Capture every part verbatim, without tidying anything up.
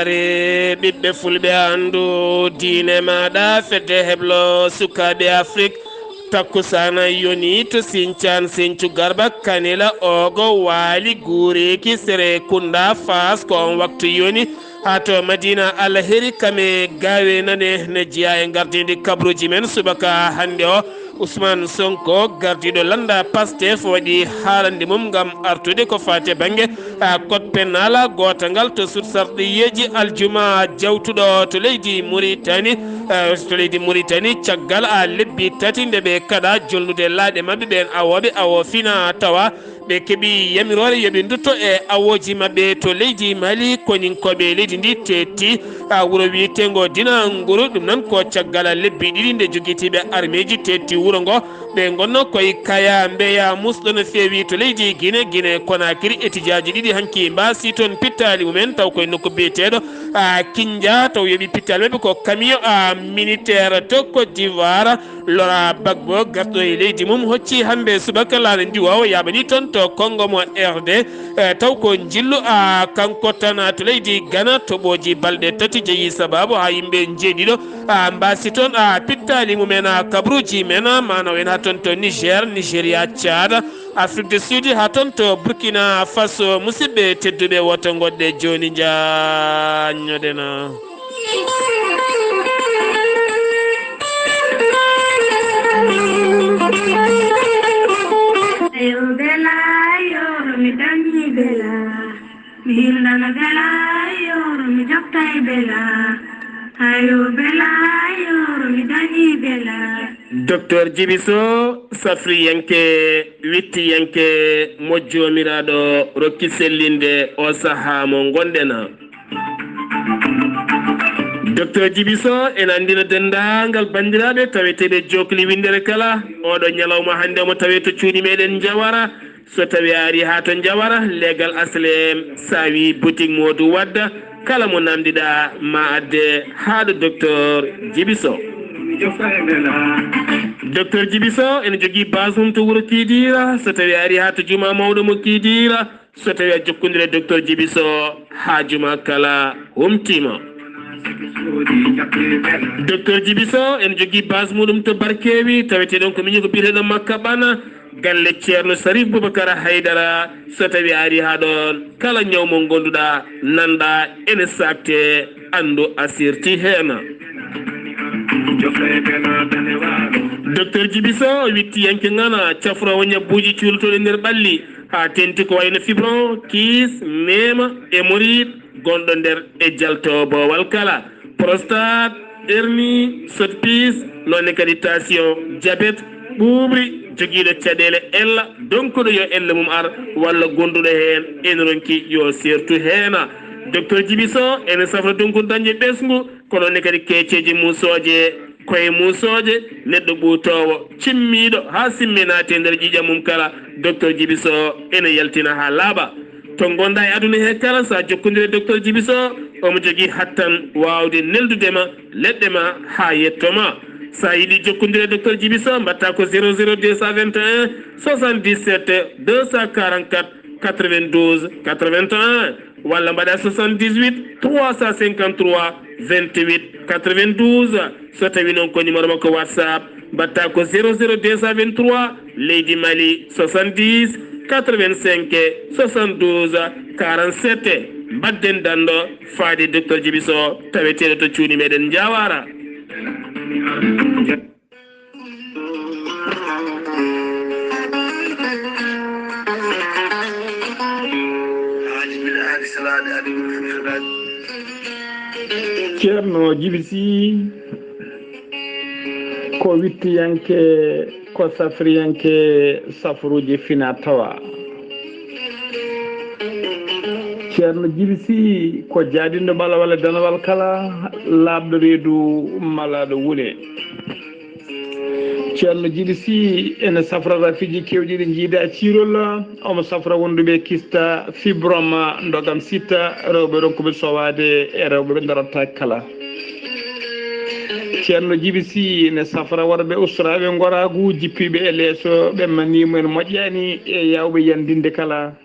Are ɓiɓɓe fulɓe anndu diine maaɗa fedde heblo sukaaɓe Afrik. Takkusaana yoni to Sincaan Sencu Garba Kanela Ogo Waali Guureeki Sere Kunda Faas ko on waktu yoni. Haa to Madina Alheri kame gaawe nane ne jeyaa e ngardiindi kabruuji men subaka hannde o. Ousmane Sonko, gardiiɗo lannda Pastef, waɗi haalande mum ngam artude ko faati e bannge, a, code pénal gootal ngal to sut sarɗiyeeji aljuma jawtuɗo to leydi Muritani, a, to leydi Muritani, caggal, a, lebbi tati nde ɓe kaɗa jolnude laaɗe maɓɓe ɓeen awooɓe awo fina tawa. Ɓe keɓi yamiroore yo ɓe ndutto e awooji maɓɓe to leydi Mali. Koninkooɓe leydi ndi teetti, a, wuro wiyeteengo Dina Nguru. Ɗum noon ko caggal lebbi ɗiɗi nde jogitiiɓe armeeji teetti wuro ngo. Ɓe ngonno koye Kaya Mbeya musɗo no feewi to leydi Gine. Gine Konakiri, etijaaji ɗiɗi hanki mbaasi toon pittaali mumen, taw koye nokku biyeteeɗo, a, Kinja, taw yoɓi pittaali maɓɓe ko camion, a, militaire to Côte d'Ivoire. Laurent Gbagbo, gasɗo e leydi mum, hocci hannde subaka laana ndiwoowo yaaɓani toon to Kongo mo R D. E, taw ko njillu, a, kanko tan, a, to leydi Ghana, toɓooji balɗe tati jeyi sabaabu haa yimɓe njeeɗiɗo, a, mbaasi toon, a, pittaali mumen, a, kabruuji men, a, maana o en haa toon to Niger, Nigeria, Tchad, Afrique du Sud, haa toon to Burkina Faso. Musidɓe tedduɓe, woto ngoɗɗe jooni njaanñoɗen. Ayo bela, ayo mi dañi bela. Mi hildana bela, ayo mi joftay bela. Ayo bela, ayo mi dañi bela. Docteur Djiby Sow, safriyanke, wittiyanke, mo Joomiraaɗo rokki sellinde o sahaa mo ngonɗen. Docteur Djiby Sow ene anndina denndaangal banndiraaɓe taweteeɓe jookli winndere kala, oɗo ñalawma hannde omo tawee to cuuɗi meɗen Njawara. So tawii a arii haa to Njawara, leegal H L M, so a wii boutique Modou Wadda, kala mo naamndiɗaa ma adde haa ɗo Docteur Djiby Sow. Docteur Djiby Sow ene jogii base mum to wuro Kiidiira. So tawii a arii haa to jumaa mawɗo mo Kiidiira, so tawii a jokkondire Docteur Djiby Sow, haaju ma kala humtiima. Docteur Djiby Sow ene jogii base muɗum to Barkewi, taweteɗon ko miñi ko biyeteɗo Makka Ɓana, galle Ceerno Sarif Boubacar Haydara. So tawii a arii haa ɗoon, kala ñaw mo ngonnduɗaa, nanɗaa ene saakte, anndu a sirti heen. Docteur Djiby Sow, wittiyanke ŋana, cafroowo ñabbuuji cuulotooɗi nder ɓalli, haa teeŋti ko wayno fibron, kiis, meema, hémorroïde, gonɗo nder e jalto boowal kala, prostate, hernie, sotpis, noon ne kadi tension, diabète, ɓuuɓri, jogiiɗo caɗeele ella, donkuɗo yo ella mum ar, walla gonduɗo heen ene ronki yo seertu heena. Docteur Djiby Sow ene safra donkude dañde ɓesngu, ko noon ne kadi keeceeje muusooje, koye muusooje, neɗɗo ɓuutoowo, cimmiiɗo haa simme naati e nder ƴiiƴam mum kala, Docteur Djiby Sow ene yaltina haa laaɓa. To ngonɗaa e aduna he kala, so a jokkondire Docteur Djiby Sow, omo jogii hattan waawde neldude ma leɗɗe ma haa yetto ma. So a yiɗi jokkondire Docteur Djiby Sow, mbaɗtaa ko zéro zéro deux cent vingt et un soixante-dix-sept deux cent quarante-quatre quatre-vingt-douze quatre-vingt-un, walla mbaɗaa soixante-dix-huit trois cent cinquante-trois vingt-huit quatre-vingt-douze. So tawii noon ko numéro makko WhatsApp, mbaɗtaa ko zéro zéro deux cent vingt-trois, leydi Mali, soixante-dix quatre-vingt-cinq soixante-douze quarante-sept. Mbaɗden danndo faade Docteur Djiby Sow, taweteeɗo to cuuɗi meɗen Njawara. Ceerno Djiby Sy ko wittiyanke, ko safriyanke safruuji fina tawa. Ceerno Djiby Sy ko jaadinɗo ɓalawal e danawal kala, laaɓɗo reedu, malaaɗo wule. Ceerno Djiby Sy ene safra rafiiji keewɗi ɗi njiida e ciirol, omo safra wonduɓe kista fibrome, ndogam sitta, rewɓe ronkuɓe sowaade e rewɓe ɓe darottaake kala. Ceerno Djiby Sy ne safra worɓe ustoraaɓe ngoraagu, jippiiɓe e leeso, ɓe manii mumen moƴƴaani e yaawɓe yandinde kala.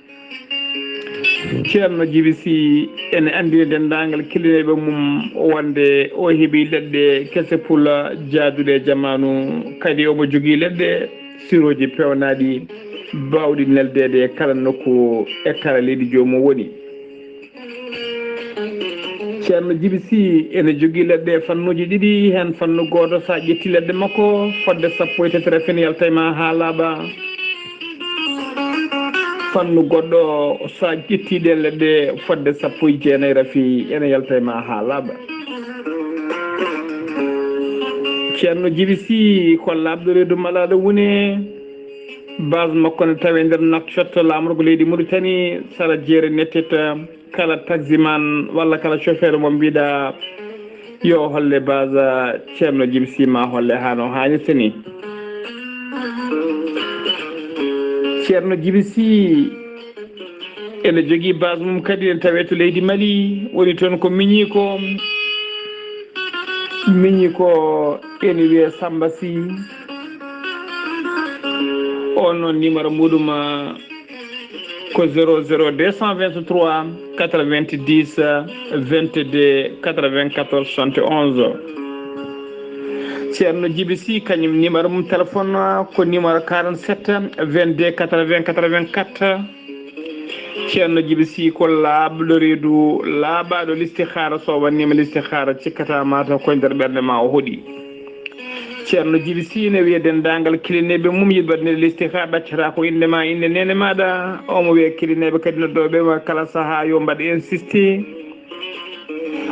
Ceerno Jibi Sy ene anndini denndaangal kellineeɓe mum wonde o heɓi leɗɗe kese pula jaaduɗe e jamaanu, kadi omo jogii leɗɗe sirooji peewnaaɗi baawɗi neldeede e kala nokku e kala leydi joomum woni. Ceerno Jibi Sy ene jogii leɗɗe fannuuji ɗiɗi, heen fannu gooto, so a ƴetti leɗɗe makko, fodde sappo e tati rafin yalta e ma haa laaɓa. Fannu goɗɗo, so a ƴetti ɗe leɗɗe, fodde sappo e jeenayi rafi ene yalta e ma haa laaɓa. Ceerno Jibi Sy ko laaɓɗo reedu malaaɗo wune. Base makko ne tawi nder Nouakchott, laamorgo leydi Mauritanie, sara jeere nettita. Kala taximan walla kala chauffeur mo mbiɗa yo holle base Ceerno Jibi Sy, ma holle haa no haanirta ni. Ceerno Jibi Sy ene jogii base mum kadi, ene tawee to leydi Mali, woni toon ko miñiiko. Miñiiko ene wiyee Samba Sy. On noon numéro muɗum ko zéro zéro deux cent vingt-trois quatre-vingt-dix vingt-deux quatre-vingt-quatorze soixante et onze. Ceerno Jibi Sy, kañum numéro mum téléphone ko numéro quarante-sept vingt-deux quatre-vingts quatre-vingt-quatre. Ceerno Jibi Sy ko laaɓɗo reedu, laaɓaaɗo listihaara, so wannima listihaara cikkata mataw koye nder ɓernde ma o hoɗi. Ceerno Jibi Sy ne wiya denndaangal kilineeɓe mum yiɗɓe waɗde listihaara, ɗaccata ko innde ma, innde neene maaɗa. Omo wiya kilineeɓe kadi noddooɓe ma kala sahaa yo mbaɗ insisté.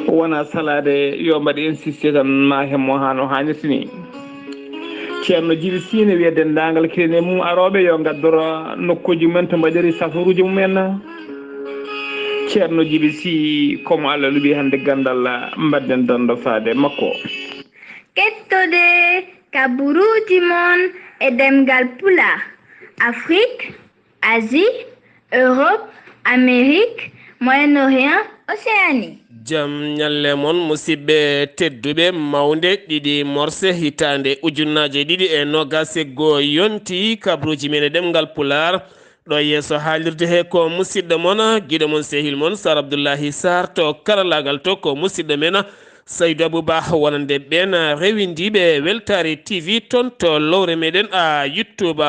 Wona salaade, yo mbaɗ insisté tan ma hemmo haa no haanirta ni. Ceerno Jibi Sy ne wiya denndaangal kilineeɓe mum arooɓe yo ngaddoro nokkuuji mumen to mbaɗiri safaruuji mumen. Ceerno Jibi Sy ko mo Allah luɓi hannde ganndal, mbaɗden donndo faade makko. Kettode kaburuuji mon e ɗemngal Pulaar, Afrique, Asie, Europe, Amérique, Moyen-Orient, Océanie. Jam ñalle mon, musidɓe tedduɓe. Mawnde ɗiɗi morse hitaande ujunnaje ɗiɗi e noogas e goo yonti, kabruuji men e ɗemngal Pulaar. Ɗo yeeso haalirde he ko musidɗo mon, giɗo mon, sehil mon, Sar Abdullahi Sar to karalaagal to, ko musidɗo men, Saydu Abuba, wonande ɓeen rewindiiɓe Weltaare T V toon to lowre meɗen a YouTube.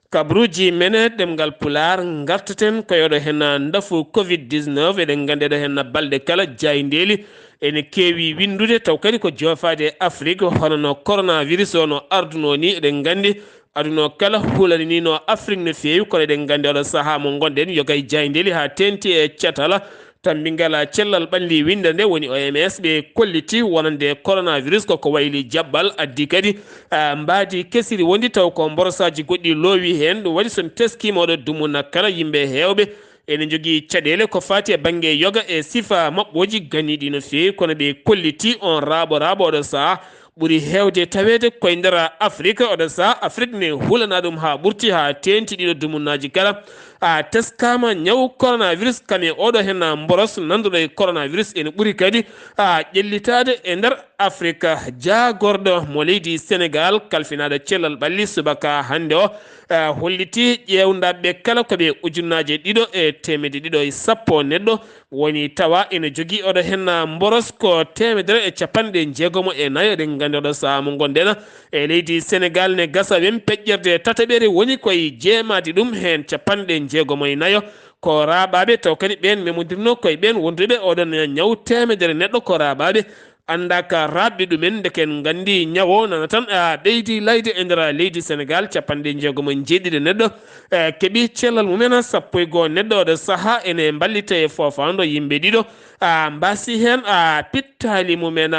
Kabruuji men ɗemngal Pulaar, ngartaten ko e oɗo heen ndafu covid dix-neuf. Eɗen nganndi oɗo heen balɗe kala jaayndeeli ene keewi winndude, taw kadi ko joofaade e Afrik, hono no coronavirus o no ardunoo ni. Eɗen nganndi aduna o kala hulani ni no Afrik no feewi, kono eɗen nganndi oɗo sahaa mo ngonɗen, yoga e jaayndeeli haa teeŋti e catal. Tammbingal cellal ɓalli winnda nde woni O M S, ɓe kolliti wonande coronavirus koko wayli jaɓɓal, addi kadi, ah, mbaadi kesiri wondi taw ko mborosaaji goɗɗi loowi heen. Ɗum waɗi so mi teskiima oɗo dumunna kala, yimɓe heewɓe ene njogii caɗeele ko faati e bannge yoga e sifa maɓɓooji ganiiɗi no feewi, kono ɓe kolliti on raaɓo raaɓo oɗo sahaa ɓuri heewde taweede koye nder Afrik. Oɗo sahaa Afrik ne hulana ɗum haa ɓurti, haa teeŋti ɗiɗo dumunnaaji kala. A teskaama ñaw coronavirus, kam e oɗo heen mboros nanduɗo e coronavirus ene ɓuri kadi a ƴellitaade e nder Afrik. Jaagorɗo mo leydi Senegaal, kalfinaaɗo cellal ɓalli subaka hannde o, eh, holliti ƴeewndaɓe kala ko ɓe ujunnaaje ɗiɗo e teemedde ɗiɗo e sappo neɗɗo woni tawa ene jogii oɗo heen mboros ko teemedere e capanɗe jeegomo e nayo. Eɗen nganndi oɗo sahaa mo ngonɗen e leydi Senegaal ne gasa wen peƴƴerde tataɓere woni koye jeemaade ɗum heen capanɗe jeegomo e nayo ko raaɓaaɓe, taw kadi ɓeen memondirno koye ɓeen wonduɓe oɗon ñaw teemedere neɗɗo ko raaɓaaɓe. Annda ka raaɓɓe ɗumen, ndeke en nganndi ñawo nana tan a ɓeydi layde e nder leydi Senegaal, capanɗe jeegomo e jeeɗiɗi neɗɗo, eh, keɓi cellal mumen, sappo e goo neɗɗo oɗo sahaa ene mballita e foofaando yimɓe ɗiɗo, a mbasi heen a pittaali mumen.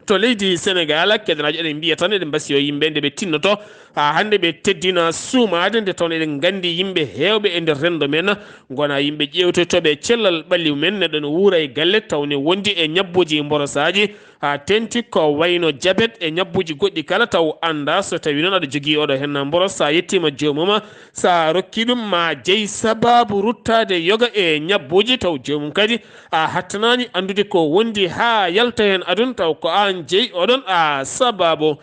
To leydi Senegaal, keɗanaajo eɗen mbiya tan eɗen mbasi o yimɓe nde ɓe tinnoto, haa hannde ɓe teddina suumaade, nde tawnoo eɗen nganndi yimɓe heewɓe e nder renndo men ngona yimɓe ƴeewtotooɓe cellal ɓalli mumen. Neɗɗo no wuura e galle taw ne wondi e ñabbuuji mborosaaji, haa teeŋti ko wayno jabet e ñabbuuji goɗɗi kala, taw annda so tawii noon aɗa jogii oɗo heen mboros, so a yettiima joomum, so a rokkii ɗum ma jeyi sabaabu ruttaade yoga e ñabbuuji, taw joomum kadi a hattanaani anndude ko wondi haa yalta heen aduna, taw ko aan jeyi oɗon a sabaabu.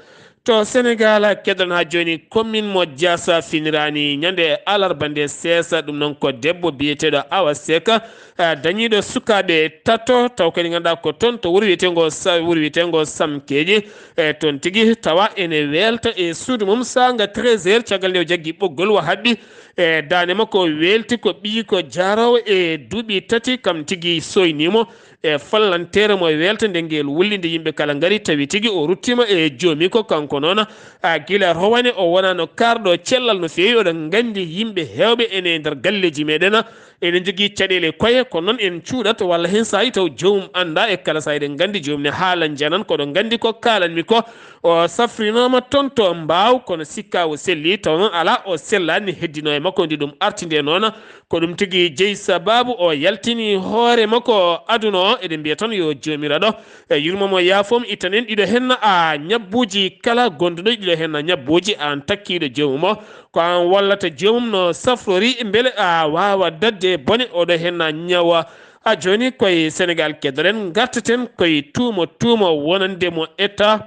To Senegal, keɗon haa jooni commune mo Diassa finiraani ñande alarba nde seesa. Ɗum noon ko debbo biyeteeɗo Awa Seck, ah, dañiiɗo sukaaɓe tato, taw kadi ngannduɗaa ko toon to wuro wiyeteengo Sa-, wuro wiyeteengo Samkeeji. E toon tigi tawa ene weelta e suudu mum saanga treize heures, caggal nde o jaggi ɓoggol, o haɓɓi e daande makko, o weelti ko ɓiyi ko jaaroowo e duuɓi tati, kam tigi sooyniimo e fallanteere mo weelta nde ngel wulli, nde yimɓe kala ngari, tawi tigi o ruttiima e joomi ko kanko noon. A gila rowane o wonano kaarɗo cellal no feewi. Oɗon nganndi yimɓe heewɓe ene nder galleeji meɗen ene njogii caɗeele koye, kono noon en cuuɗat walla heen saahi taw joomum annda. E kala saahi eɗen nganndi joomum ne haala njanan, koɗo nganndi ko kaalanmi ko. O safrinooma toon to Mbaaw, kono sikka o selli, taw noon alaa, o sellaani, heddino e makko ndi ɗum arti nde noon. Ko ɗum tigi jeyi sabaabu o yaltini hoore makko aduna o. Eɗen mbiya tan yo Joomiraaɗo, e, yurmo mo, yaafo mo, ittan en ɗiɗo heen, a, ñabbuuji kala, gonduɗo ɗiɗo heen ñabbuuji, aan takkiiɗo joomum o, ko aan wallata joomum no safrori, mbele a waawa daɗde bone oɗo heen ñawa. A jooni koye Senegal keddoɗen, ngartaten koye tuuma, tuuma wonande mo État,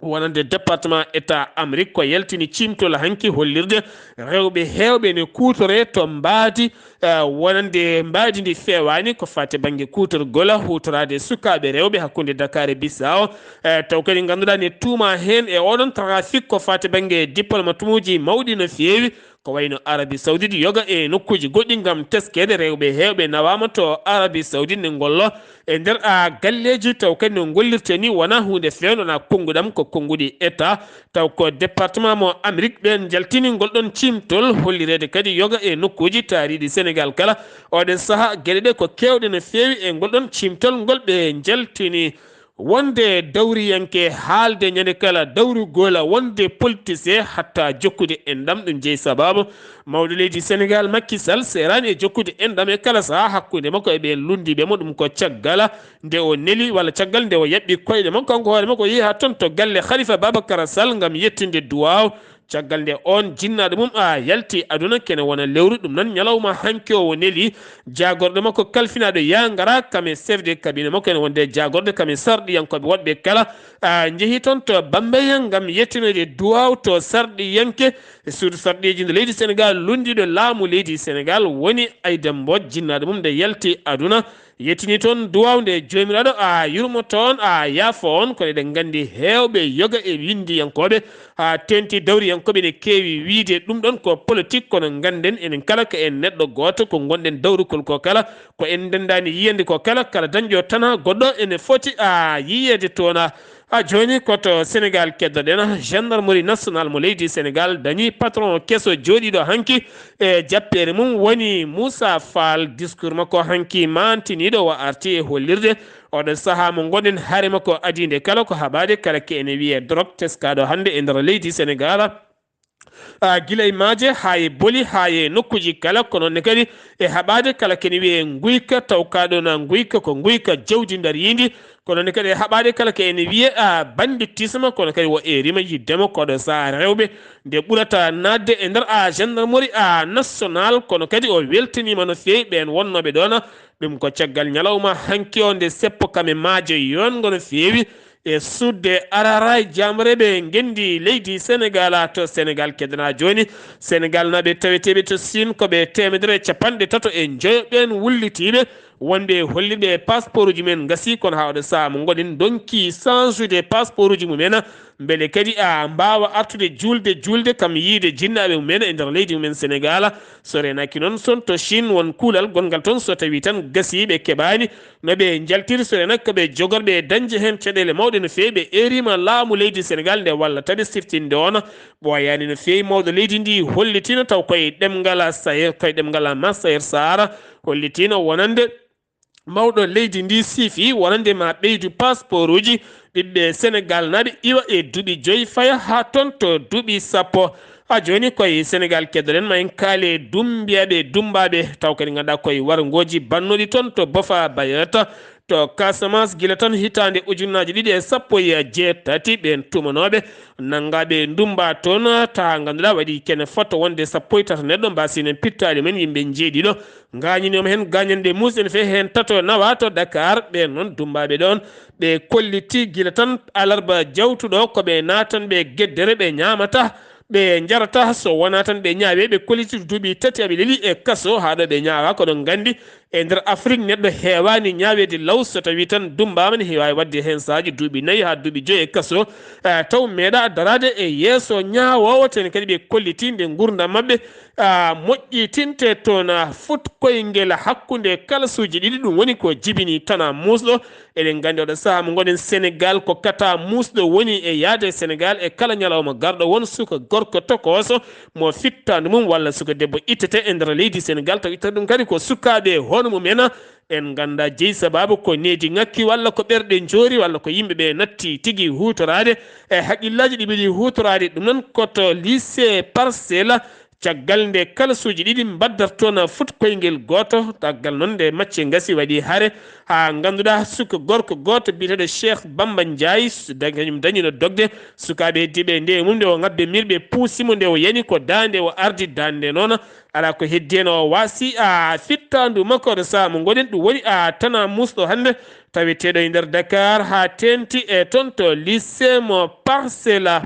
wonande département État Amérique ko yaltini ciimtol hanki hollirde rewɓe heewɓe ne kuutore to mbaadi, eh, wonande mbaadi ndi feewaani ko faati bannge kuutorgol huutoraade sukaaɓe rewɓe hakkunde Dakar e Bissau. Eh, taw kadi ngannduɗaa ne tuuma heen e oɗon trafic ko faati bannge diplomatuuji mawɗi no feewi, ko wayno Arabie Saoudite, yoga e nokkuuji goɗɗi ngam teskeede rewɓe heewɓe nawaama to Arabie Saoudite ne ngollo e nder a galleeji, taw kadi no ngollirte ni wonaa huunde feewndo, wonaa konnguɗam, ko konnguɗi État. Taw ko département mo Amérique ɓeen njaltini ngol ɗoon ciimtol hollireede kadi yoga e nokkuuji taariiɗi Senegal kala. Oɗen sahaa geɗe ɗe ko keewɗe no feewi e ngol ɗoon ciimtol ngol ɓe njaltini. Wonde dawriyanke haalde ñande kala dawrugol, wonde politicien hatta jokkude enɗam, ɗum jeyi sabaabu mawɗo leydi Senegal Macky Sall seeraani e jokkude enɗam e kala sahaa hakkunde makko e ɓeen lunndiiɓe mo, ɗum ko caggal nde o neli walla caggal nde o yaɓɓi koyɗe makko kanko hoore makko, o yehi haa toon to galle Khalifa Babacar Sall ngam yettinde duwaaw. Caggal nde oon jinnaaɗo mum a yalti aduna kene wona lewru, ɗum noon ñalawma hanki o, o neli jaagorɗo makko kalfinaaɗo yaa ngara kam e chef de cabinet makko, ene wonde jaagorɗe kam e sarɗiyankooɓe woɗɓe kala, a, njehi toon to Bambeya ngam yettinoyde duwaaw to sarɗiyanke e suudu sarɗiyeeji nde leydi Senegal lunndiiɗo laamu leydi Senegal woni Aïda Mbodj, jinnaaɗo mum nde yalti aduna. Yettini toon duwaaw nde Joomiraaɗo, a yurmo toon, a yaafo on. Kono eɗen nganndi heewɓe yoga e winndiyankooɓe, haa teeŋti dawriyankooɓe ne keewi wiyde ɗum ɗoon ko politik, kono ngannden enen kala ko en neɗɗo gooto, ko ngonɗen dawrugol ko kala, ko en ndenndaani yiyande ko kala, kala dañɗo tana goɗɗo ene foti a yiyeede toon. A jooni ko to Senegal keddoɗen, gendarmerie national mo leydi Senegal dañi patron keso jooɗiiɗo hanki e jappeere mum woni Moussa Fall. Discours makko hanki mantiniiɗo o arti e hollirde oɗo sahaa mo ngonɗen, hare makko adiinde kala ko haɓaade kala ke ene wiyee drogue teskaaɗo hannde e nder leydi Senegal. A, gila e maaje haa e boli haa e nokkuuji kala, kono ne kadi e haɓaade kala kene wiyee nguyka, taw kaa ɗoo na nguyka ko nguyka jawdi ndariindi, kono ne kadi e haɓaade kala ke ene wiyee, a, banditisme, kono kadi wo e rima yiddemo koɗo sahaa rewɓe nde ɓurata naatde e nder a gendarmerie a national, kono kadi o weltaniima no feewi ɓeen wonnooɓe ɗoon. Ɗum ko caggal ñalawma hanki o nde seppo kam e maaje yoonngo no feewi e sudde Araray, jaamreeɓe ngenndi leydi Senegal. To Senegal keddana jooni, Senegal naaɓe taweteeɓe to Siin ko ɓe teemedere e capanɗe tato e njoyo ɓeen wullitiiɓe wonɓe hollirɓe passeport uji mumen ngasi, kono haa oɗo sahaa mo ngoɗen ndonki sansude passeport uji mumen, mbele kadi a mbaawa artude juulde, juulde kam yiyde jinnaaɓe mumen e nder leydi mumen Senegal. So reenaaki noon, son to Chine won kuulal gonngal toon, so tawii tan gasii ɓe keɓaani no ɓe njaltiri, so reenaaki ko ɓe jogorɓe e dañde heen caɗeele mawɗe no feewi. Ɓe eeriima laamu leydi Senegal nde wallata ɓe siftinde oon. Ɓooyaani no feewi, mawɗo leydi ndi hollitiino taw koye ɗemngal Sayer, koye ɗemngal Massayer Sarr, hollitiino wonande mawɗo leydi ndi siifi wonande ma ɓeydu passeport uji ɓiɓɓe Senegal naaɓe iwa e duuɓi joyi faya haa toon to duuɓi sappo. A jooni koye Senegal keddoɗen, ma en kaale Dumbiyaɓe, Dumbaaɓe, taw kadi ngannduɗaa koye warngooji bannoɗi toon to Bofa Bayota. to Casamance gila tan hitaande ujunnaaji ɗiɗi e sappo e jeetati. Ɓeen tuumanooɓe nanngaaɓe e ndummba toon, tawa ngannduɗaa waɗi kene fotto wonde sappo e tato neɗɗo mbaasii heen pittaali mum en, yimɓe njeeɗiɗo ngaañinooma heen gaañanɗe muusɗe no feewi, heen tato nawa to Dakar. Ɓeen noon dummbaaɓe ɗoon, ɓe kolliti gila tan alarba jawtuɗo ko ɓe naatanɓe geddere, ɓe ñaamata, ɓe njarata, so wonaa tan ɓe ñaawee, ɓe kolliti duuɓi tati aɓe leli e kaso. Haa ɗo ɓe ñaawaa, ko ɗon nganndi e nder Afrik neɗɗo heewaani ñaaweede law so tawii tan dummbaama, ne heewaani waɗde heen sahaaji duuɓi nayi haa duuɓi joyi e kaso, eh, taw meeɗaa daraade e yeeso ñaawoowo. Tee ne kadi ɓe kolliti nde nguurndam maɓɓe, ah, moƴƴitinte toon, ah, fuɗ koyngel hakkunde kalasuuji ɗiɗi. Ɗum woni ko jibini tana muusɗo. Eɗen nganndi oɗo sahaa mo ngoɗen Senegaal, ko kata muusɗo woni e yahde Senegaal e kala ñalawma garɗo, won suka gorko tokooso mo fittaandu mum walla suka debbo ittete e nder leydi Senegaal, taw ittata ɗum kadi ko sukaaɓe hono mum en. En nganndaa jeyi sabaabu ko needi ŋakki walla ko ɓerɗe njoori walla ko yimɓe ɓe natti tigi huutoraade e haqqillaaji ɗi ɓe yiɗi huutoraade. Ɗum noon ko to lycée Parcelles, caggal nde kalasuuji ɗiɗi mbaddata toon fuɗ koyngel gooto, caggal noon nde macce ngasi waɗi hare, haa ngannduɗaa suka gorko gooto biyeteeɗo Cheikh Bamba Ndiaye, s-, da-, kañum dañino dogde, sukaaɓe heddiiɓe nde mum nde o ŋabbe mirɓe puusi mo, nde o yani ko daande o ardi daande noon, alaa ko heddi heen o waasi a fittaandu makko. Oɗo sahaa mo ngoɗen ɗum woni a tana muusɗo hannde taweteeɗo e nder Dakar haa teeŋti e toon to lycée mo Parcelles.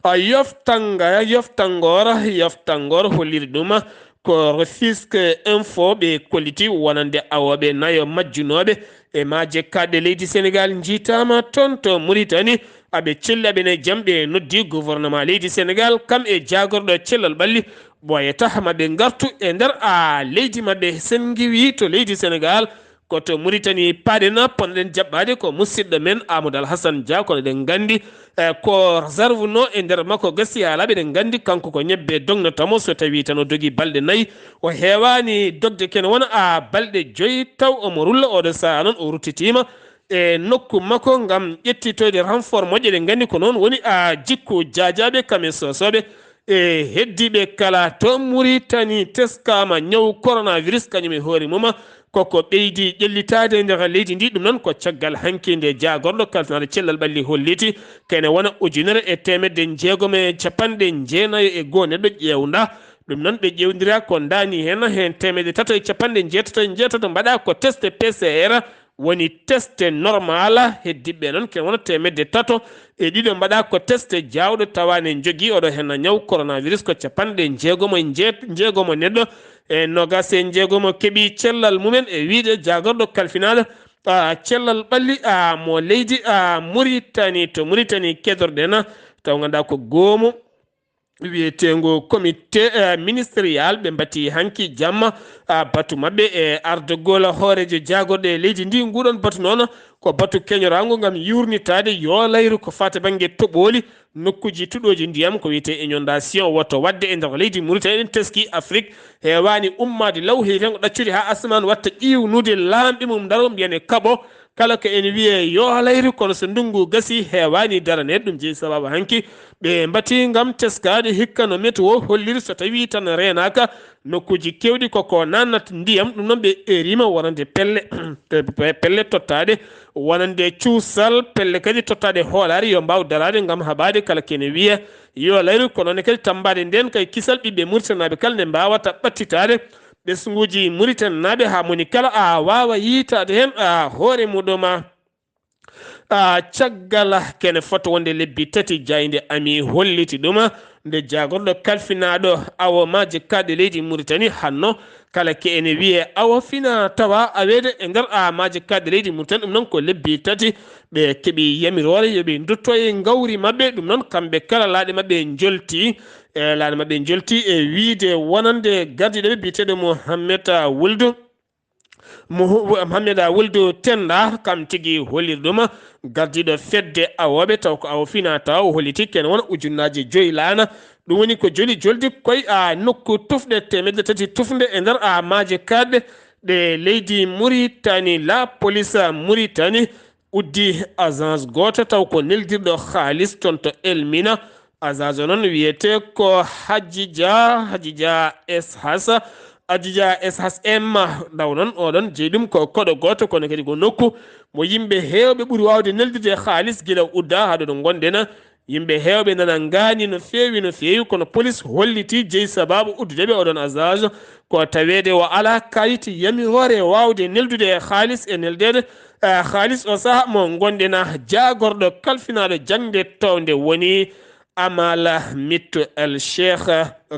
A yoftanga, yoftangoor, yoftangoor holliri ɗum ko Rufisque Info ɓe kolliti wonande awooɓe nayo majjunooɓe e maaje kaaɗɗe leydi Senegaal njiitaama toon to Muritani. Aɓe celli, aɓe nayi jam, ɓe noddi gouvernement leydi Senegaal, kam e jaagorɗo cellal ɓalli, ɓooyata ma ɓe ngartu e nder a leydi maɓɓe. Sen ngiwi to leydi Senegaal, ko to Muritani paaɗen, ponnoɗen jaɓɓaade ko musidɗo men Amadou Alhassane Dia, kono eɗen nganndi, eh, ko réserve no e nder makko gasi haalaaɓe, eɗen nganndi kanko ko ñebbe dognata mo so tawii tan o dogii balɗe nayi, o heewaani dogde kene wona a balɗe joyi, taw omo rulla. Oɗo sahaa noon o ruttitiima e nokku makko ngam ƴettitoyde renfort moƴƴo. Eɗen nganndi ko noon woni a jikku jaajaaɓe kam e soosooɓe e heddiiɓe kala to Muritani teskaama ñaw coronavirus kañum e hoore mum. Koko ɓeydi ƴellitaade e nder leydi ndi. Ɗum noon ko caggal hanki nde jaagorɗo kalfinaaɗo cellal ɓalli holliti kene wona ujunere e teemedde jeegom e capanɗe jeenayo e goo neɗɗo ƴeewnda. Ɗum noon ɓe ƴeewndira ko ndaani heen, heen teemedde tato e capanɗe jeetato e jeetato mbaɗa ko test P C R, woni test normal. Heddiɓe noon kene wona teemedde tato e ɗiɗo mbaɗa ko test jaawɗo tawa ne jogii oɗo heen ñaw coronavirus ko capanɗe jeegom e jeet-, jeegom neɗɗo e noogaas e jeegom keɓi cellal mumen, e wiyde jaagorɗo kalfinaaɗo, a, cellal ɓalli, a, mo leydi, a, Muritani. To Muritani kedorɗen, taw ngannduɗaa ko goomu wiyeteengo comité, eh, ministériel, ɓe mbati hanki jamma, ah, batu maɓɓe e ardogol hooreejo jaagorɗe leydi ndi. Nguɗon batu noon ko batu keñoraango ngam yuurnitaade yoolayru ko faati bannge toɓooli, nokkuuji tuɗooji ndiyam, ko wiyetee inondation, woto waɗde e nder leydi Muritani. Eɗen teski Afrik heewaani ummaade law, heewi tan ko ɗaccude haa asamaan watta ƴiiwnude, laamɓe mum ndaro mbiyane kaɓo. Kala ko en wiyee yoolayru, kono so ndunngu gasi heewaani daraneede. Ɗum jeyi sabaabu hanki ɓe mbati ngam teskaade hikka no météo holliri, so tawii tan reenaaka, nokkuuji keewɗi koko naatnata ndiyam. Ɗum noon ɓe eeriima wonande pelle, pe-, pelle tottaaɗe wonande cuusal, pelle kadi tottaaɗe hoolaare yo mbaaw daraade ngam haɓaade kala ko ene wiyee yoolayru, kono ne kadi tammbaade ndeen kay kisal ɓiɓɓe Muritaninaaɓe kala nde mbaawata ɓattitaade ɓesnguuji Muritaninaaɓe haa moni kala a waawa yiytaade heen a hoore muɗum. A, caggal kene fota wonde lebbi tati, jaaynde ami holliti ɗum, nde jaagorɗo kalfinaaɗo awo maaje kaaɗɗe leydi Muritani hanno, kala ke ene wiyee awo fina tawa aweede e nder a maaje kaaɗɗe leydi Muritani. Ɗum noon ko lebbi tati ɓe keɓi yamiroore yo ɓe ndutto e ngawri maɓɓe. Ɗum noon kamɓe kala laaɗe maɓɓe njolti, e laaɗe maɓɓe njolti e wiyde wonande gardiiɗo ɓe biyeteeɗo Mohammed Wuldu. Mo-, Mohamed Wuldu Tenda, kam tigi holliri ɗum, gardiiɗo fedde awooɓe, taw ko awo fina tawa o holliti kene wona ujunnaaje joyi laana. Ɗum woni ko joli joldi koye a nokku tufɗe teemedde tati tufnde e nder a maaje kaaɗɗe ɗe leydi Muritani. La police Muritani uddi agence gooto taw ko neldirɗo haalis toon to Elmina. Agence o noon wiyetee ko Hadjidja, Hadjidja S H. Adija S H M, taw noon oɗon jeyi ɗum ko koɗo gooto, kono kadi ko nokku mo yimɓe heewɓe ɓuri waawde neldude e haalis gila udda haa ɗo ɗo ngonɗen. Yimɓe heewɓe nana ngaani no feewi, no feewi, kono polis holliti jeyi sabaabu uddude ɓe oɗon azaajo ko taweede o alaa kayit yamiroore waawde neldude e haalis e neldeede, eh, haalis o saha mo ngonɗen. Jaagorɗo kalfinaaɗo jaŋde townde woni Amal Mittu El Cheikh,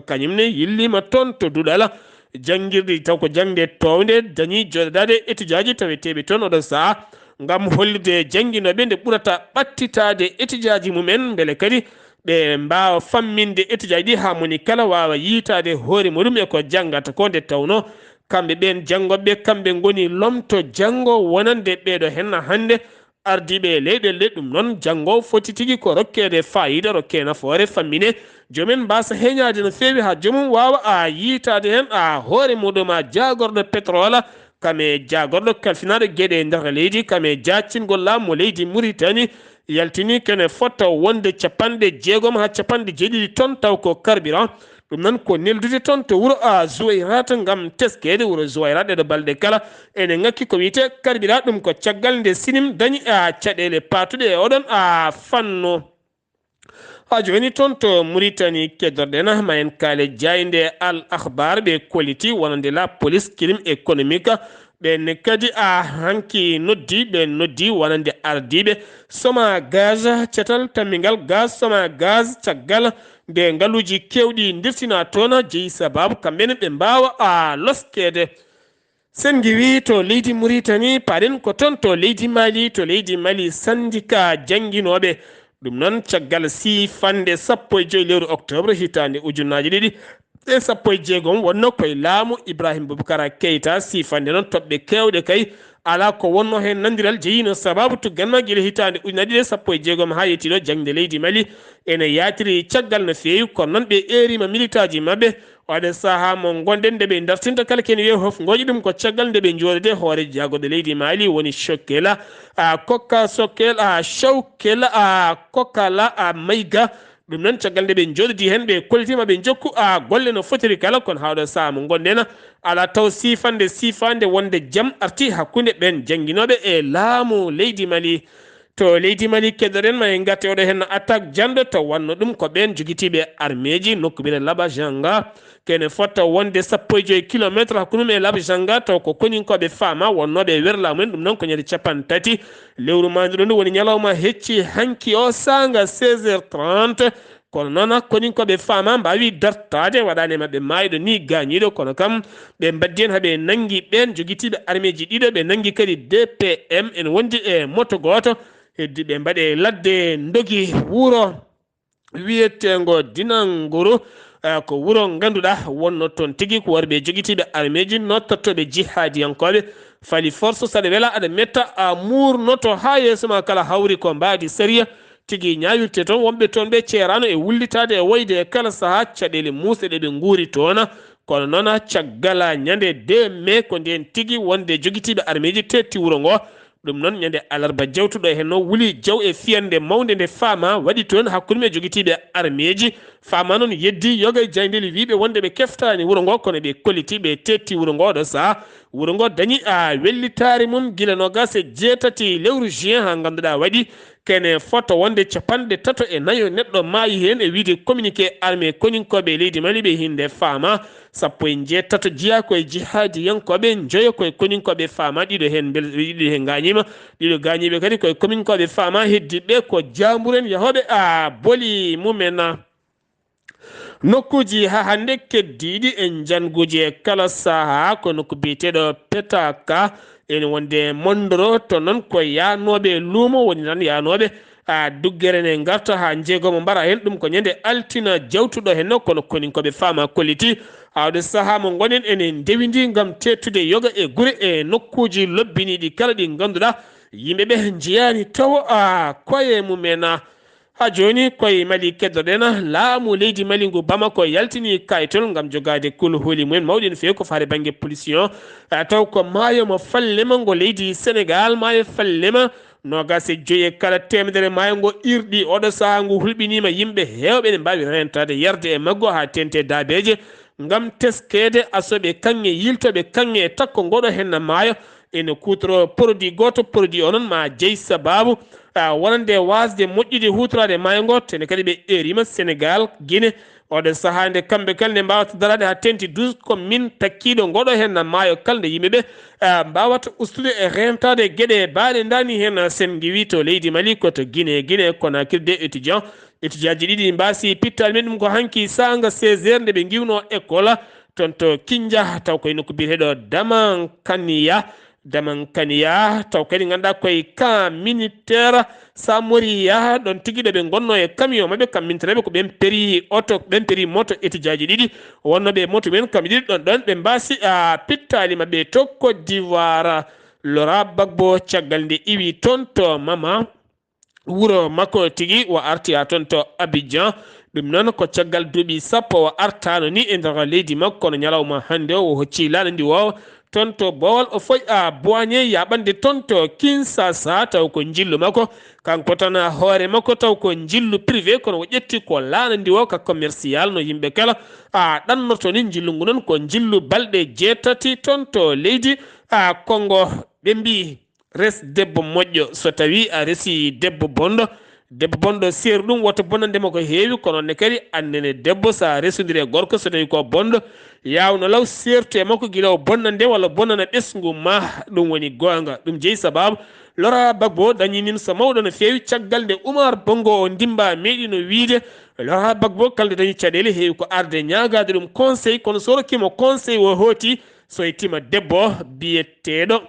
kañum ne yilliima toon to Duɗal, janngirɗi taw ko jaŋde townde dañi jooɗodaade etijaaji taweteeɓe toon oɗo saha ngam hollude jannginooɓe nde ɓurata ɓattitaade etijaaji mumen, mbele kadi ɓe mbaawa famminde etijaaji ɗi haa moni kala waawa yiytaade hoore muɗum e ko janngata ko. Nde tawnoo kamɓe ɓeen janngooɓe, kamɓe ngoni lomto janngo wonande ɓeeɗo henna hannde ardiiɓe e leyɗeele ɗe. Ɗum noon, janngo foti tigi ko rokkeede faayiida, rokkee nafoore, fammine, joom en mbaasa heñaade no feewi haa joomum waawa a yiytaade heen a hoore muɗum a jaagorɗo pétrole, kam e jaagorɗo kalfinaaɗo geɗe e nder leydi, kam e jaacingol laamu leydi Muritani, yaltini kene fota wonde capanɗe jeegom haa capanɗe jeeɗiɗi ton, taw ko carburant. Ɗum noon ko neldude toon to wuro a Zuwayrat ngam teskeede. Wuro Zuwayrat ɗeɗo balɗe kala ene ŋakki ko wiyetee carburant. Ɗum ko caggal nde sinim dañi a caɗeele paatuɗe e oɗon a fanno. Haa jooni toon to Muritani keddorɗen, ma en kaale jaaynde Al Akhbar, ɓe kolliti wonande la police crime économique. Ɓeen kadi a hanki noddi, ɓe noddi wonande ardiiɓe Soma Gaz, catal tammingal gaz Soma Gaz, caggal nde ngaluuji keewɗi ndirtinaa toon, jeyi sabaabu kamɓe ne ɓe mbaawa a loskeede. Sen ngiwii to leydi Muritani, paaɗen ko toon to leydi Mali. To leydi Mali, sandika jannginooɓe, ɗum noon caggal siifannde sappo e joy lewru octobre hitaande ujunnaaje ɗiɗi e sappo e jeegom, wonno koye laamu Ibrahim Boubacar Keita, siifannde noon toɓɓe keewɗe kay alaa ko wonno heen nanndiral jeyiino sabaabu tuggan ma gila hitaande ujunnaaje ɗiɗi e sappo e jeegom haa yettii ɗo. Jaŋde leydi Mali ene yaatiri caggal no feewi, kono noon ɓe eeriima militaaji maɓɓe. Oɗo sahaa mo ngonɗen nde ɓe dartinta kala kene wiye hofngooji, ɗum ko caggal nde ɓe njooɗode hoore jaagorɗo leydi Mali woni Chokkela a Kokka Sokkel a Shawkel a Kokala a Mayga. Ɗum noon caggal nde ɓe njooɗodi heen ɓe kollitiima ɓe njokku a golle no fotiri kala, kono haa oɗo sahaa mo ngonɗen alaa taw siifannde siifande wonde jam arti hakkunde ɓeen jannginooɓe e laamu leydi Mali. To leydi Mali keɗoɗen ma en ngarte oɗo heen attaque janɗo taw wonno ɗum ko ɓeen jogitiiɓe armeeji nokku biyetee Labajanga. Kene fota wonde sappo e joy kilometre hakkunde mum e Labajanga taw ko koninkooɓe faama wonnooɓe e werlaamu en, ɗum noon ko ñande capanɗe tati lewru maanduru ndu woni ñalawma hecci hanki o saanga seize heures trente. Kono noon koninkooɓe faama mbaawi dartaade, waɗaani e maɓɓe maayɗo ni gaañiiɗo, kono kam ɓe mbaddi heen haa ɓe nanngi ɓeen jogitiiɓe armeeji ɗiɗo, ɓe nanngi kadi D P M ene wondi e moto gooto. Heddi ɓe mbaɗe ladde ndogi wuro wiyeteengo Dinanguru, eh, ko wuro ngannduɗaa wonno toon tigi ko worɓe jogitiiɓe armeeji noottortooɓe jihaadiyankooɓe. Fali force saɗa wela aɗa metta a muurnoto haa yeeso ma kala hawri ko mbaadi sariya tigi ñaawirte toon. Wonɓe toon ɓe ceeraano e wullitaade e woyde e kala sahaa caɗeele muusɗe ɗe ɓe nguuri toon. Kono noon caggal ñande deux mai ko ndeen tigi wonde jogitiiɓe armeeji teetti wuro ngo. Ɗum noon ñande alarba jawtuɗo heen o wuli jaw e fiyannde mawnde nde faama waɗi toon hakkunde ɓe jogitiiɓe armeeji. Faama noon yeddi yoga e jayndeli wiyɓe wonde ɓe keftaani wuro ngo, kono ɓe kolliti ɓe teetti wuro ngo ɗo sahaa. Wuro ngo dañi a wellitaare mum gila noogas e jeetati lewru juin haa ngannduɗaa waɗi kene fota wonde capanɗe tato e nayo neɗɗo maayi heen e wiyde communiqué armée koninkooɓe e leydi Mali ɓe hinde faama. Sappo e njeetato jeyaa koye jihaadiyankooɓe, njoyo koye koninkooɓe faama, ɗiɗo heen mbel-, ɗiɗo heen ngaañiima, ɗiɗo gaañiiɓe kadi koye koninkooɓe faama, heddiiɓe ko jaamburen yahooɓe a boli mumen. Nokkuuji haa hannde keddiiɗi e njannguuji e kala sahaa ko nokku biyeteeɗo Petaka, ene wonde Mondoro, to noon ko yahnooɓe luumo woni tan yahnooɓe a duggere ne ngarta haa njeegomo mbara heen. Ɗum ko ñande altina jawtuɗo heen, kono koninkooɓe faama kolliti. Haa oɗo sahaa mo ngonen ene ndewindi ngam teettude yoga e gure e nokkuuji lobbiniiɗi kala ɗi ngannduɗaa yimɓe ɓe njeyaani tawo a koye mumen. Haa jooni koye Mali keddoɗen, laamu leydi Mali ngu Bamako yaltini kayitol ngam jogaade kulhuli mumen mawɗi no feewi ko faare bannge polisiyon. Ah, taw ko maayo mo fallema ngo leydi Senegal, maayo fallema noogas e joyi e kala teemedere maayo ngo irɗi. Oɗo sahaa ngu hulɓiniima yimɓe heewɓe ene mbaawi rentaade yarde e maggo haa teente daabeeje. ngam teskeede asooɓe kaŋŋe, yiltooɓe kaŋŋe e takko ngooɗo henna maayo, ene kuutoroo produit gooto, produit o noon ma jey sabaabu, a, wonande waasde moƴƴude huutoraade maayo ngo, tene kadi ɓe eeriima Senegaal, Gine. Oɗo sahaa nde kamɓe kala nde mbaawata daraade haa teŋti douze, ko min takkiiɗo ngooɗo henna maayo kala nde yimɓe ɓe, a, mbaawata ustude e reentaade geɗe baaɗe ndaani heen sen ngiwi to leydi Mali, ko to Gine, Gine Konakiri de étudiant. Étudiant ji ɗiɗi mbaasi pittaali men ɗum ko hanki saanga seize heures nde ɓe ngiwno école toon to Kinja, taw koye nokku biyeteeɗo Damankaniya. Damankaniya, taw kadi ngannduɗaa koye camp militaire Samoriya, ɗoon tigi ɗo ɓe ngonno e camion maɓɓe, kam mintereɓe ko ɓen peri oto, ɓen peri moto étudiant ji ɗiɗi, wonnooɓe e moto men kam ɗiɗi ɗoon, ɗoon ɓe mbaasi, a, pittaali maɓɓe to Côte d'Ivoire. Laurent Gbagbo caggal nde iwi toon to Mama, wuro makko tigi, o arti haa toon to Abidjan. Ɗum noon ko caggal duuɓi sappo o artaano ni e nder leydi makko, kono ñalawma hannde o, o hocci laana ndi o toon to Bawol, o foy a Boigné yaɓande toon to Kinshasa, taw ko njillu makko kanko tan hoore makko, taw ko njillu privé, kono o ƴetti ko laana ndi o ka commercial no yimɓe kala a ɗannorto ni. Njillu ngu noon ko njillu balɗe jeetati toon to leydi a Congo. Ɓe mbii, res debbo moƴƴo, so tawii a resii debbo bonɗo, debbo bonɗo seeru ɗum, woto bonnande mo ko heewi, kono ne kadi annene debbo, so a resondiri e gorko, so tawii ko bonɗo, yaawno law seertu e makko gila o bonnande walla bonnana ɓesngu ma. Ɗum woni goonga. Ɗum jeyi sabaabu Laurent Gbagbo dañi nimsa mawɗo no feewi caggal nde Umar Bongo o ndimba meeɗino wiyde Laurent Gbagbo kala nde dañi caɗeele heewi ko arde ñaagaade ɗum conseil, kono so rokkiima conseil o hooti, so yettiima debbo biyeteeɗo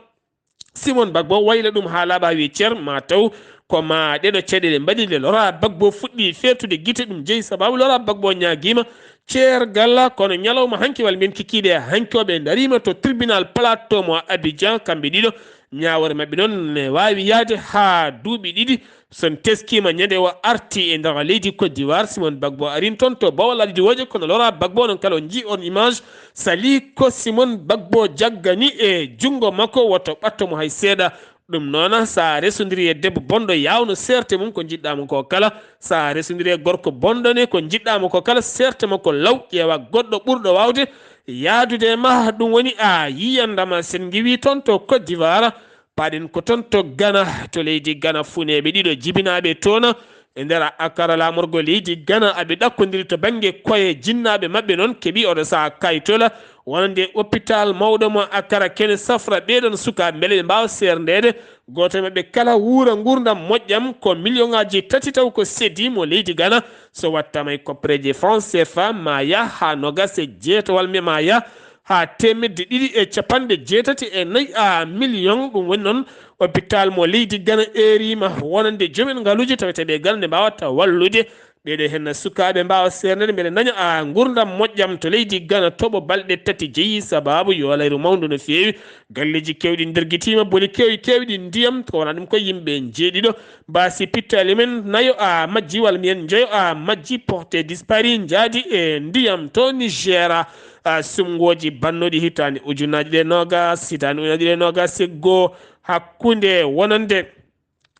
Simon Gbagbo wayla ɗum haa laaɓa, wi ceer, ma taw ko ma ɗeɗo caɗeele mbaɗi nde Laurent Gbagbo fuɗɗi feertude gite. Ɗum jeyi sabaabu Laurent Gbagbo ñaagiima ceergal, kono ñalawma hanki walla mbiyen kikiiɗe hanki o ɓe ndariima to tribunal plateau mo Abidjan, kamɓe ɗiɗo. Ñaawoore maɓɓe noon ne waawi yahde haa duuɓi ɗiɗi. So en teskiima ñande o arti e nder leydi Côte d'Ivoire, Simon Gbagbo arin toon to Bawol Aladi Wooje, kono Laurent Gbagbo noon kala o njii on image, sali ko Simon Gbagbo jaggani e junngo makko, woto ɓatto mo hay seeɗa. Ɗum noon, so a resondiri e debbo bonɗo, yaawno seerte mum ko njiɗɗaa mo ko kala. So a resondiri e gorko bonɗo ne, ko njiɗɗaa mo ko kala, seerte mo ko law, ƴeewa goɗɗo ɓurɗo waawde yahdude e ma. Ɗum woni a yiyandama sen ngiwi toon to Côte d'Ivoire. Paɗen ko toon to Ghana, to leydi Ghana, funeeɓe ɗiɗo jibinaaɓe toon e nder Accra laamorgo leydi Ghana, aɓe ɗakkondiri to bannge koye jinnaaɓe maɓɓe noon, keɓi oɗo sahaa kaytola wonande hôpital mawɗo mo Accra, kene safra ɓee ɗoon sukaaɓe mbele ɓe mbaawa seerndeede. Gooto e maɓɓe kala wuura nguurndam moƴƴam, ko miliyoŋaaji tati taw ko seedi mo leydi Ghana. So wattaama e koppareeje franc C F A, ma yah haa noogaas e jeetawal, ma yah haa teemedde ɗiɗi e capanɗe jeetati e nayi a miliyoŋ. Ɗum woni noon, hôpital mo leydi Ghana eeriima wonande joomen ngaluuji taweteeɓe e galle nde mbaawata wallude ɓeeɗo heen sukaaɓe mbaawa seerndeede mbele ndaña a nguurndam moƴƴam to leydi Ghana. Toɓo balɗe tati jeyi sabaabu yoolayru mawndu no feewi. Galleeji keewɗi ndergitiima, boli keewi keewɗi ndiyam, ko wonaa ɗum ko yimɓe njeeɗiɗo mbaasi pittaali men, nayo a majji walla mbiyen njoyo a majji, porté disparu, njaadi e ndiyam to Niger. A, suɓngooji bannooɗi hitaande ujunaaji ɗiɗi e noogaas, hitaande ujunaaji ɗiɗi e noogaas e goo, hakkunde wonande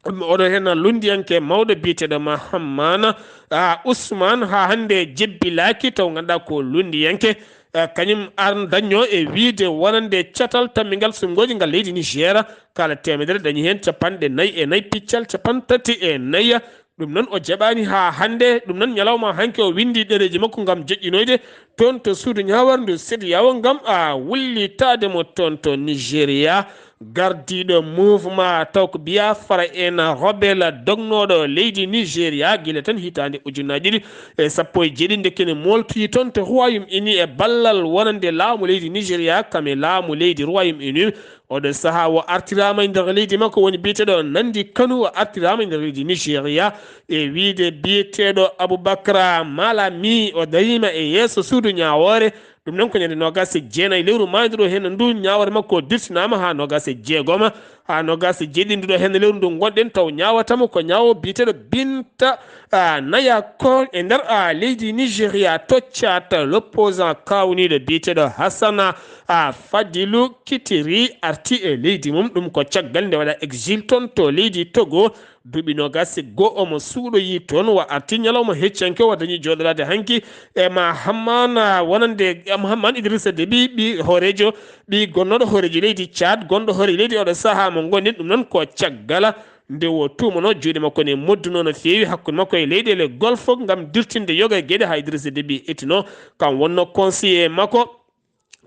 oɗo heen lunndiyanke mawɗo biyeteeɗo Mahammana, a, Usman, haa hannde jebbilaaki, taw ngannduɗaa ko lunndiyanke, a, kañum ar dañño e wiyde wonande catal tammingal suɓngooji ngal leydi Niger, kala teemedere dañi heen capanɗe nayi e nayi piccal capanɗe tati e nayi. Ɗum noon o jaɓaani haa hannde. Ɗum noon ñalawma hanki o winndi ɗereeji makko ngam joƴƴinoyde toon to suudu ñaawarndu C E D E A O ngam a wullitaade mo toon to Nigeria. Gardiiɗo mouvement taw ko Biafra en rebelle dognooɗo leydi Nigeria gila tan hitaande ujunaaji ɗiɗi e sappo e jeeɗiɗi, nde kene mooltoyi toon to Royaume Uni e ballal wonande laamu leydi Nigeria, kam e laamu leydi Royaume Uni. Oɗo sahaa o artiraama e nder leydi makko, woni biyeteeɗo Nnamdi Kanu, o artiraama e nder leydi Nigeria e wiyde biyeteeɗo Abubakar Malami, o dariima e yeeso suudu ñaawoore. Ɗum noon ko ñande noogaas e jeenayi lewru maayndu ɗo heen ndu ñaawoore makko dirtinaama haa noogaas e jeegom, haa noogaas e jeeɗiɗi ndu ɗo heen lewru ndu ngonɗen, taw ñaawata mo ko ñaawo biyeteeɗo Binta, a, Nyako e nder, a, leydi Nigeria. Toccaat l'opposant kawniiɗo biyeteeɗo Hassana, a, Fadilu Kitiri arti e leydi mum. Ɗum ko caggal nde waɗa exil toon to leydi Togo. Duuɓi noogas e goo omo suuɗoyii toon, wa arti ñalawma heccanke, wa dañi jooɗoraade hanki e ma Hamman, ah, wonande, ah, Hamman Idrissa Déby, ɓii hooreejo, ɓii gonnooɗo hooreejo leydi Tchad, gonɗo hooreejo leydi oɗo sahaa mo ngonɗen, ɗum noon ko caggal nde o tuumanoo juuɗe makko ne moddunoo no feewi hakkunde makko e leyɗeele Golfe ngam dirtinde yoga e geɗe haa Idrissa Déby ettinoo. Kam wonnoo conseiller makko,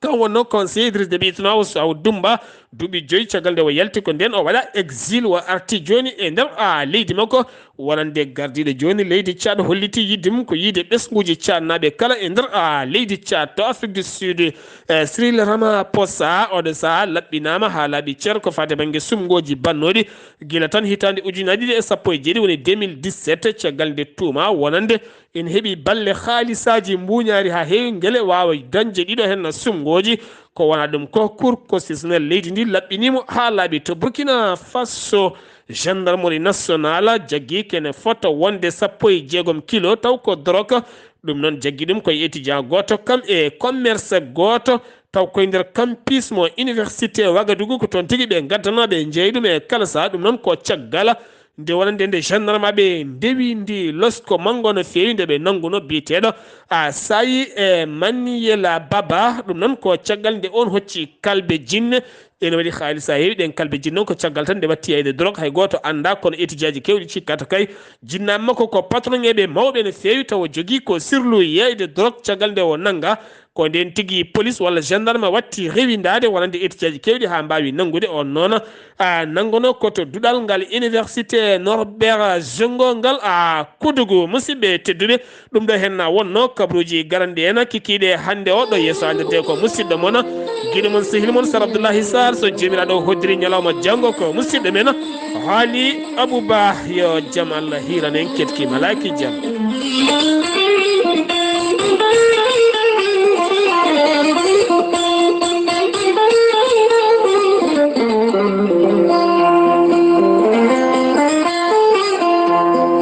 kam wonnoo conseiller Idrissa Déby ettinoo, o Sow Dumba, duuɓi joyi caggal nde o yalti ko ndeen o waɗa exil, o arti jooni e nder, a, leydi makko. Wonande gardiiɗo jooni leydi Tchad holliti yiɗde mum ko yiide ɓesnguuji Tchadnaaɓe kala e nder, a, leydi Tchad to Afrique du Sud. E, Cyril Ramaphosa oɗo sahaa laɓɓinaama haa laaɓi cer ko faati bannge sumngooji bannooɗi gila tan hitaande ujunaaji ɗiɗi e sappo e jeeɗiɗi, woni deux mille dix-sept, caggal nde tuuma wonande ene heɓi balle haalisaaji mbuuñaari haa heewi ngele waawa dañde ɗiɗo heen sumngooji. Ko wonaa ɗum ko Cour constitutionnelle leydi ndi laɓɓinii mo haa laaɓi. To Burkina Faso, gendarmerie nationale jaggi kene fota wonde sappo e jeegom kilo, taw ko drogue. Ɗum noon jaggi ɗum ko e étudiant gooto kam e commerce gooto, taw koye nder campus mo université Ouagadougou, ko toon tigi ɓe ngaddanoo ɓe njeeyi ɗum e kala sahaa. Ɗum noon ko caggal nde wonande nde gendarme ɓe ndewi ndi losko manngo no feewi nde ɓe nannguno biyeteeɗo, a, Sayi e Maniyela Baba. Ɗum noon ko caggal nde on hocci kalbe jinne. Ene waɗi haalisa heewi ɗen kalbe jinne noon ko caggal tan nde watti yeyde drogue. Hay gooto anndaa, kono étudiant ji keewɗi cikkata kay jinnaaɓe makko ko patron eɓe mawɓe no feewi, tawa jogii ko sirlu yeyde drogue caggal nde o nannga. Ko ndeen tigi police walla gendarme watti rewindaade wonande étudiant ji keewɗi haa mbaawi nanngude on noon. A, nanngono ko to duɗal ngal université Norbert Zongo ngal, a, Koudougou. Musidɓe tedduɓe, ɗum ɗo heen wonno kabaruuji garanɗi en kikiiɗe hannde o. Ɗo yeeso andirde ko musidɗo mon, giɗo mon, sehil mon Sar Abdoullahi Sarr. So Joomiraaɗo hoddiri ñalawma janngo ko musidɗo men Haali Abouba. Yo jam Allah hiiran en, ketkiima laaki jam.